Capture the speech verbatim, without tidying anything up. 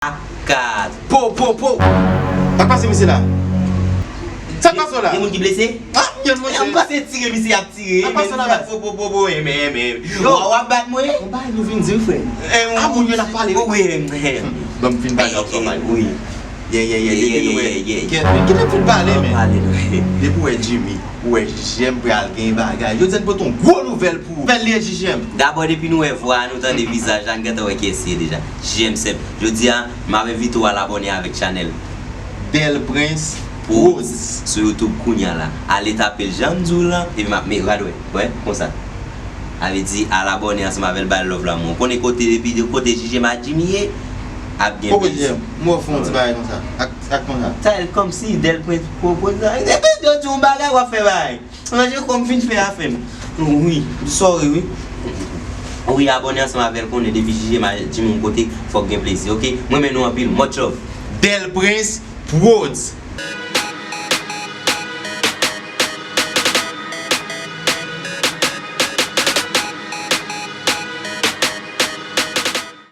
Kat. Po, po, po. Sa k pase misye la? Sa k pase w la? Gen moun ki blese? Ah, yon mwen. Yon mwen se tire misye ap tire. Sa k pase w la, baz? Po, po, po, po, enmen, enmen. Yo. Wa, wa bat mwen. Yon bagay nou vin di, frè. Ah, moun yo n ap pale, wi. Wi, enmen. Ban m fin pale avè w, pale. Wi. Yeah, yeah, yeah, depi nou wè. Kèt, men kite m fin pale, men. Pale, non. Depi w wè Jimmy, ou wè J J M pral gen bagay. Jodi a n pote yon gwo nouvèl pou ou. Nouvèl li ye, J J M. Dabò, depi nou wè vwa a, nou tande vizaj la, n gentan wè kiyès li ye deja. J J M senp. Jodi a, m ap envite w al abòne avèk chanèl Del Prince Prodz sou YouTube kounya la. Ale tape l jan m di w lan, epi m ap met rad wè. Wè, konsa. Sa vle di, al abòne ansanm avè l, bay love la, mon. Konnen kote, depi de kote J J M ak Jimmy ye, ap gen plis. Poko J J M, m wè w fè yon ti bagay konsa. Ak, ak konsa. Sa, e kòmsi Del Prince Prodz la. Epi, yo di yon bagay, w ap fè bagay. Ranje kò m fin fè afè m. Wi, sorry, wi. Wi, abòne ansanm avè l, konnen depi J J M ak Jimmy yon kote, fòk gen plezi, oke? Mwen renmen nou anpil, much love. Del Prince Prodz.